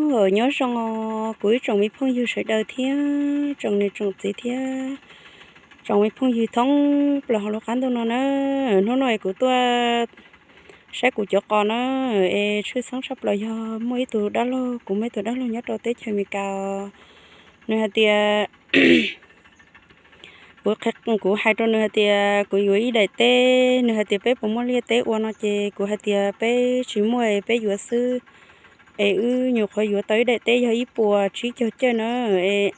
Nyob zoo kuv ib tsoom me phooj ywg sawv daws thiab tsoom niam tsoom txiv thiab tsoom me phooj ywg thoob plaws hauv lub qab ntuj no na. Hnub no es kuv tuaj saib kuv cov qos na, es tshwj xeeb tshaj plaws yog muaj ib tug dab laug, kuv muaj ib tug dab laug nyob rau teb chaws Amelikas, nws hais tias kuv, kuv hais rau nws hais tias kuv yuav ib daim teb, nws hais tias peb puas muaj liaj teb ua no ces kuv hais tias peb tsis muaj, peb yuav xwb, es wb nyuam qhuav yuav tau ib daim teb yog ib puas tsib caug cawj na. Es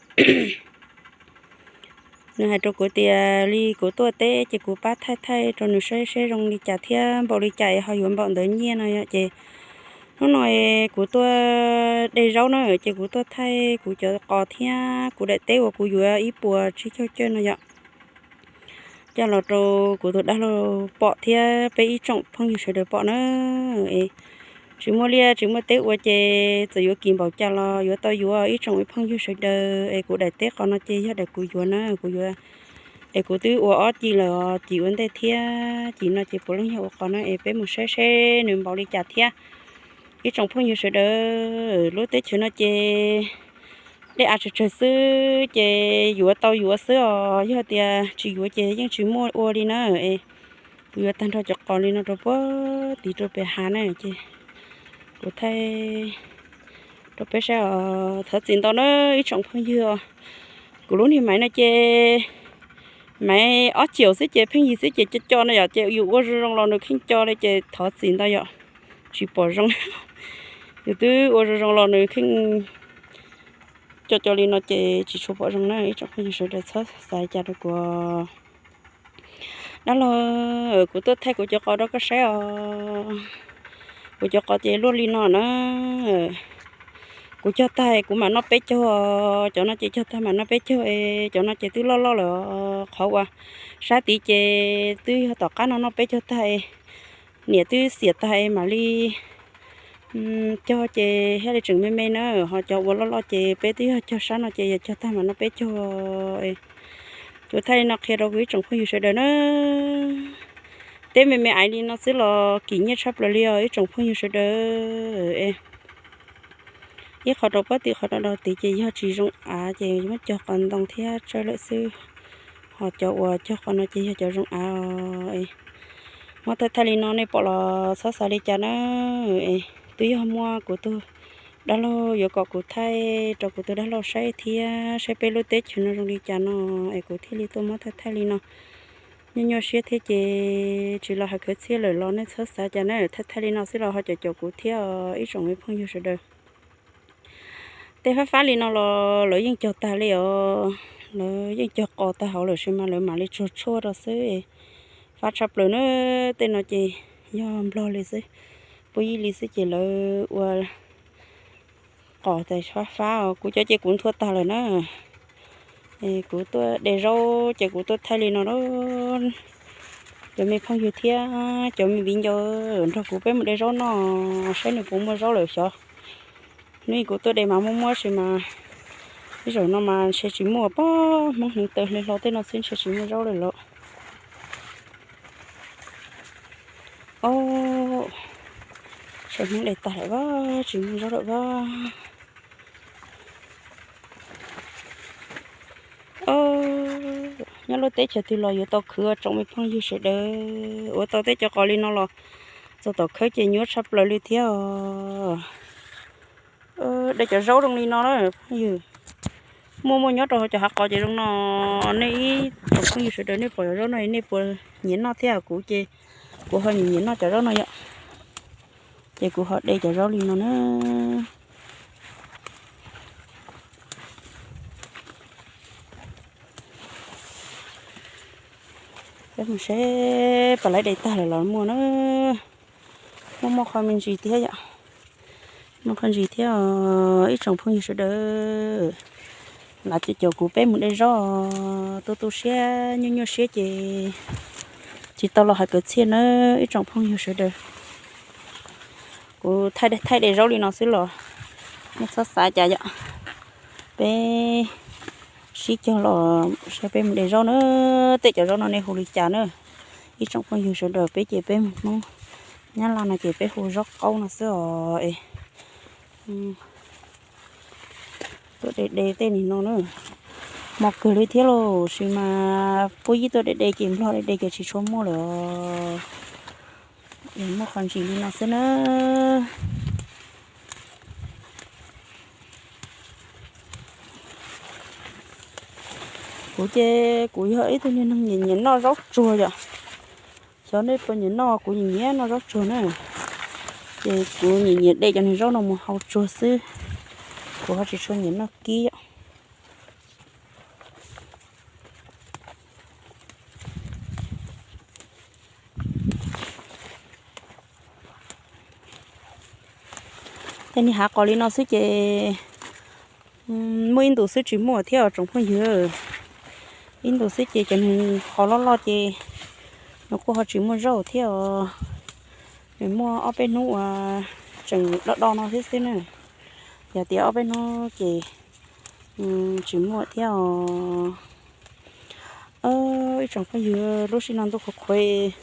nws hais rau kuv tias li kuv tuaj teb ces kuv pab thaij thaij rau nws saib seb zoo li cas thiab npaum li cas es ho yuav npaum ntawd nyiaj no yom. Ces hnub no kuv tuaj de zaub na, ces kuv tuaj thaij kuv cov qos thiab kuv daim teb uas kuv yuav ib puas tsib caug cawj no yom, coj los rau kuv tus dab laug pom thiab peb ib tsoom phooj ywg sawv daws pom na. Es tsis muaj liaj tsis muaj teb ua ces txawm yuav kim npaum cas los yuav tau yuav ib tsoom phooj ywg sawv daws. Es kuv daim teb qos no ces yog daim kuv yuav na, kuv yuav, es kuv twb ua ob cim lawm, cim ua ntej thiab cim no ces puav leej yog ua qos na. Es peb mus saib seb nws npaum li cas thiab. Ib tsoom phooj ywg sawv daws, lub teb chaws no ces dej av tsawg tsawg xwb ces yuav tau yuav xwb os, yog tias tsis yuav ces yeej tsis muaj ua li na. Es kuv yuav tag nrho cov qos li no rau puag tid rau pem hav na, ces kuv thaij rau peb saib os. Thov txim ntau na ib tsoom phooj ywg os. Kuv lub niag maiv no ces maiv ob caum xwb ces pheej yig xwb ces co co no yom, ces yus ua zoo zoo los nws kheej co li ces thov txim ntau yom, tsis pom zoo. Yus twb ua zoo zoo los nws kheej co co li no ces tsis tshua pom zoo na. Ib tsoom phooj ywg sawv daws txhob xav cas rau kuv. Dab laug, kuv tuaj thaij kuv cov qos rau koj saib os. Kuv cov qos ces luaj li no na. Kuv cog tag kuv mam noj peb caug, cov no ces cog tag mam noj peb caug, cov no ces twb loj loj lawm. Qhov uas sab tid ces twb yog tom qab no noj peb caug tag, niam twb xiam tag mam li cog ces thiaj li tseem me me na. Ho cov uas loj loj ces peb twb yog cog sab no ces yog cog tag mam noj peb caug. Kuv thaij li no qhia rau kuv ib tsoom phooj ywg sawv daws na. Teb me me aiv li no xwb los kim nyiaj tshaj plaws li os ib tsoom phooj ywg sawv daws. Ib qho rau pob tim qhov rau dau tid ces yog tsis zoo av ces muab cog qos ntoo thiab tsawb lawm xwb. Ho cov uas cog qos no ces yog cov zoo av os. Muab thaij thaij li no nej pom los txhob xav li cas na. Es twb yog muaj kuv tus dab laug yuav kom kuv thaij rau kuv tus dab laug saib thiab saib peb lub teb chaws no zoo li cas no, es kuv thiaj li tuaj muab thaij thaij li no. Nyuaj nyuaj siab thiab ces tsis los hais khawv txhiaj lawm los nej txhob xav cas na, thaij thaij li no xwb los ho caum caum kuv thiab ib tsoom me phooj ywg sawv daws. Tej fab fab li no los lawv yeej cog tag li os, lawv yeej cog qos tag hauv lawm sis mas lawv mam li tsuag tshuaj rau xwb. Fab tshaj plaws na, tej no ces yog nplog li xwb, puag yij li xwb ces lawv ua qos tas fab fab os. Kuv cov ces kuv nthua tag lawm na. Kuv tuaj de zaub ces kuv tuaj thaij li no. Cov me phooj ywg thiab cov me viv ncaus nrog kuv peb mus de zaub noj saib nws puas muaj zaub lawm xyov. Hnub ib kuv tuaj de mas muaj muab sis mas ib zaug no mas ntshe tsis muaj, pob Hmoob hneev taw hli hlo tej no xwb ntshe tsis muaj zaub lawm los. Ob, ntshe Hmoob de tag lawm vaj, tsis muaj zaub lawm vaj. Nyob lub teb chaws twg los yuav tau khwv tsoom me phooj ywg sawv daws. Ua tau tej cov qos li no los txog tom khawb ces nyuaj tshaj plaws li thiab os. De cov zaub zoo li no na phooj ywg, muaj muaj nyob rau cov hav qos ces zoo no. Nej ib tsoom phooj ywg sawv daws nej pom cov zaub no nej puas nyiam noj thiab? Kuv ces kuv ho nyiam nyiam noj cov zaub no yom, ces kuv ho de cov zaub li no na. Peb mus seb puas laib de tag lawm los muaj na. Muaj muaj qho me ntsis thiab yom, muaj qho ntsis thiab os ib tsoom phooj ywg sawv daws. Lav ces caum kuv peb mus de zaub, tu tu siab nyuaj nyuaj siab ces tsis tau los hais kwv txhiaj nawb ib tsoom phooj ywg sawv daws. Kuv thaij thaij de zaub li no xwb los nej txhob xav cas yom. Peb sib cog los saib peb mus de zaub na. Tej cov zaub no nej hu li cas na? Ib tsoom phooj ywg sawv daws, peb ces peb Hmoob Nyab Laj no ces peb hu zaub qaub no xwb os. Es Tuaj de de tej nim no na, mos kawg li thiab lauj, sis mas puab yib tuaj de de ces nplog de de ces tsis tshua muaj lawm. Muaj qhov ntsis li no xwb na. Kuv ces kuv yog ib tug niag neeg nyiam nyiam noj zaub tsuag yom. Xyov nej puas nyiam noj, kuv nyiam nyiam noj zaub tsuag na. Ces kuv nyiam nyiam de cov niag zaub no mus hau tsuag xwb, kuv ho tsis tshua nyiam noj kib yom. Tej niag hav qos li no xwb ces muaj ib ntus xwb tsis muaj thiab os tsoom phooj ywg. Ib ntus xwb ces cov niag qos loj loj ces nws kuj ho tsis muaj zaub thiab os. Nws muaj ob peb hnub uas tseem do do no thiab xwb na. Yog tias ob peb hnub ces tsis muaj thiab os. Ib tsoom phooj ywg, lub sij hawm no ntuj qhuav qhuav,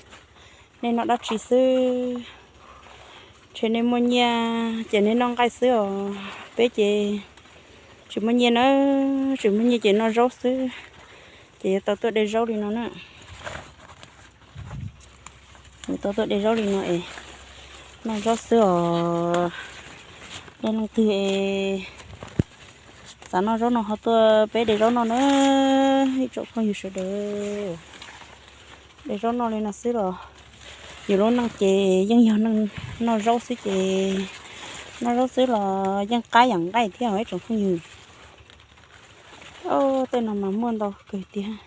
nej noj dab tsi xwb? Ntshe nej muaj nyiaj ces nej noj nqaij xwb os. Peb ces tsis muaj nyiaj na, tsis muaj nyiaj ces noj zaub xwb. Ces yuav tau tuaj de zaub li no na. Yuav tau tuaj de zaub li no es noj zaub xwb os. Nej leej twg es xav noj zaub no ho tuaj peb de zaub noj na, ib tsoom phooj ywg sawv daws. De zaub noj li no xwb los yus lub neej ces yeej yog noj zaub xwb ces noj zaub xwb los yeej qab yam nqaij thiab os ib tsoom phooj ywg. Tej no mas muaj ntau kawg tiag.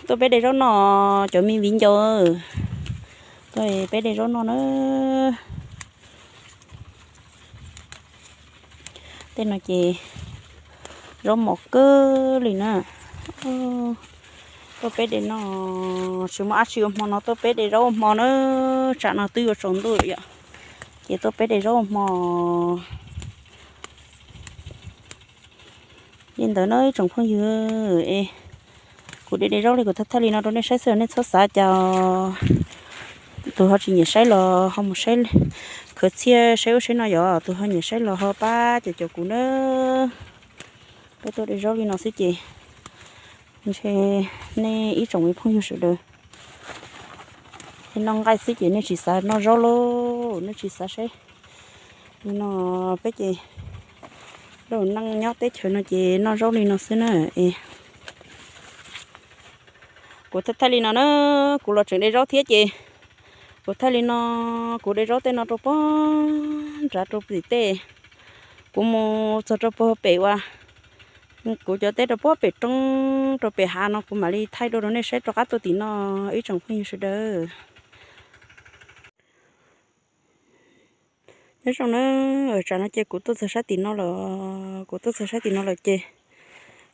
Tuaj peb de zaub noj cov me viv ncaus, tuaj peb de zaub noj na. Tej no ces zaub mos kawg li na. Tuaj peb de no, tsis muaj dab tsi ua hmo no tuaj peb de zaub ua hmo na. Tsam no twb yuav tsaus ntuj yom, ces tuaj peb de zaub ua hmo. Li ntawd na ib tsoom phooj ywg es, kuv de de zaub li kuv thaij thaij li no rau nej saib xwb, nej txhob xav cas. Tus ho tsis nyiam saib los ho mus saib khwv txhiaj saib ub saib no yom, tus ho nyiam saib los ho pab caum caum kuv na. Peb tuaj de zaub li no xwb ces ntshe nej ib tsoom me phooj ywg sawv daws noj nqaij xwb ces nej tsis xav noj zaub lauj, nej tsis xav saib. Li no peb ces lub neej nyob teb chaws no ces noj zaub li no xwb na es. Kuv thaij thaij li no na, kuv los tseem de zaub thiab ces kuv thaij li no, kuv de zaub tej no rau puag nrad rau tim tej, kuv mus txog rau puag pem uas kuv cov teb rau puag pem roob rau pem hav no kuv mam li thaij dua rau nej saib rov qab tuaj tim no ib tsoom phooj ywg sawv daws. Nyob zoo na, tsam no ces kuv tuaj txog sab tim no lawm, kuv tuaj txog sab tim no lawm ces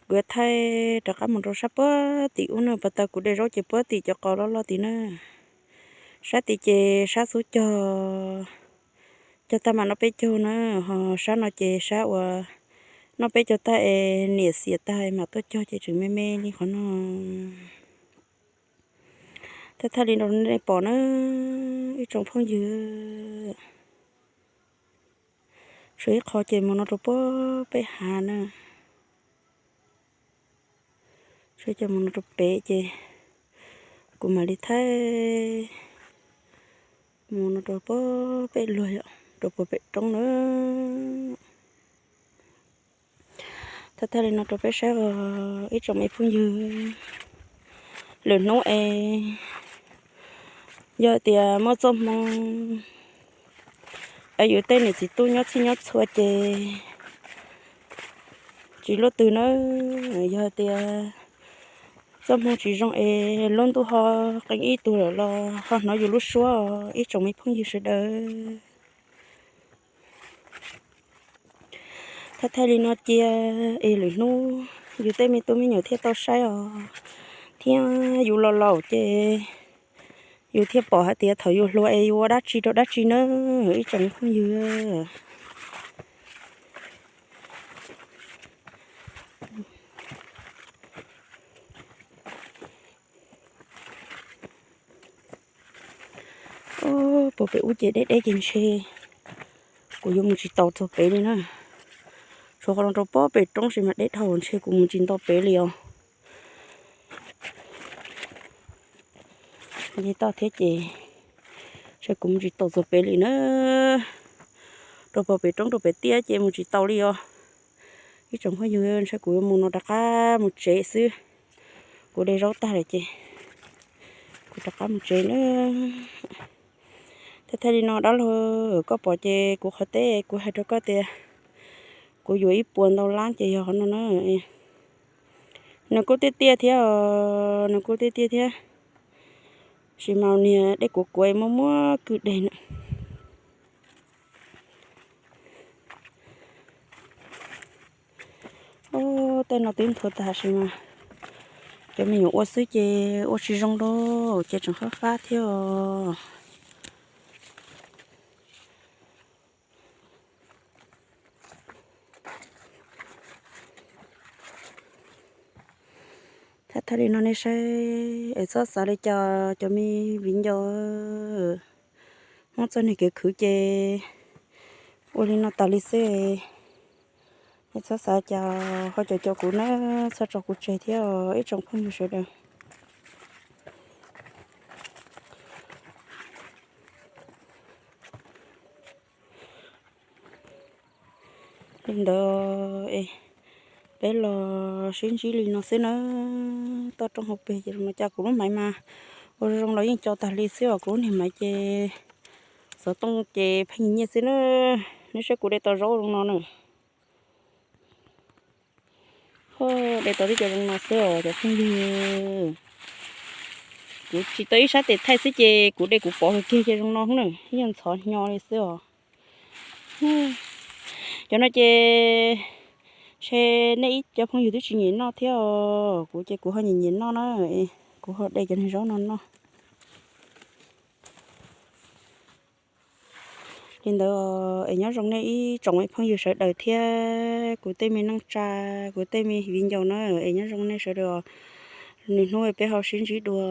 kuv yuav thaij rov qab mus rau sab puag tim ub na, puag ta kuv de zaub ces puag tim cov qos loj loj tim na. Sab tim ces sab xub cog, cog tag mam noj peb caug na, ho sab no ces sab uas noj peb caug tag es niam xiam tag mam tuaj cog ces tseem me me li qhov no. Thaij thaij li no nej pom na ib tsoom phooj ywg. Tshuav ib qho ces mus no rau puag pem hav na. Tshuav ces mus no rau pem ces kuv mam li thaij mus no rau puag pem luag yom, rau puag pem roob na. Thaij thaij li no rau peb saib os ib tsoom me phooj ywg. Lwm hnub es yog tias muaj txoj hmoo es yus tej niam txiv tub nyob txhij nyob txhua ces tsis luaj twg na. Yog tias txoj hmoo tsis zoo es lub ntuj ho qee ib tug lawm los ho hnov yus lub suab ib tsoom me phooj ywg sawv daws. Thaij thaij li no cia es lwm hnub yus tej me tub me nyuam thiaj tau saib os, thiab yus los laus ces yus thiaj pom hais tias thaum yus hluas es yus ua dab tsi rau dab tsi na ib tsoom phooj ywg. Puag pem ub ces deb deb ces ntshe Kuv yuav mus tsis tau txog pem li na. Tshuav qhov no rau pob pem roob sis mas deb dhau ntshe kuv mus tsis tau pem li os. Li toj thiab ces ntshe kuv mus tsis tau txog pem li na. Rau pob pem roob rau pem tiaj ces mus tsis tau li os. Ib tsoom phooj ywg, ntshe kuv yuav mus no rov qab mus tsev xwb. Kuv de zaub tag lawm ces kuv rov qab mus tsev na. Thaij thaij li no dab laug, koj pom ces kuv qhov teb kuv hais rau koj tias kuv yuav ib puas ntau lab ces yog qhov no na. Nws kuj tiaj tiaj thiab os, nws kuj tiaj tiaj thiab. Sis mas niag dej kuav kuav muaj muaj kwj deg na. Ub, tej no twb nthuav tag sis mas cov me nyuam ua xwb ces ua tsis zoo rau, ces tseem fab fab thiab os. Thaij thaij li no nej saib es txhob xav li cas cov me viv ncaus. Muab txoj niag kev khwv ces ua li no tas li xwb. Nej txhob xav cas ho caum caum kuv na, txhob tso kuv tseg thiab ib tsoom phooj ywg sawv daws. Li ntawd es peb los sib ntsib li no xwb na. Toj roob hauv pes ces los cas kuv lub maiv mas ua zoo zoo los yeej co tag li xwb os. Kuv lub niag maiv ces xov tooj ces pheej nyiaj xwb na. Neb saib kuv de tau zaub zoo no na. Ho de tau tib co zoo no xwb os cov phooj ywg. Kuv tsis tau ib sab tes thaij xwb ces kuv de kuv pov kiag ces zoo no na, ib nyuag ntxhov hnyo li xwb os. Cov no ces ntshe nej ib cov phooj ywg twb tsis nyiam noj thiab os, kuv ces kuv ho nyiam nyiam noj na, kuv ho de cov niag zaub no noj. Li ntawd es nyob zoo nej ib tsoom phooj ywg sawv daws thiab kuv tej me neej tsa, kuv tej me viv ncaus na, es nyob zoo nej sawv daws. Nws hnub peb ho sib ntsib dua.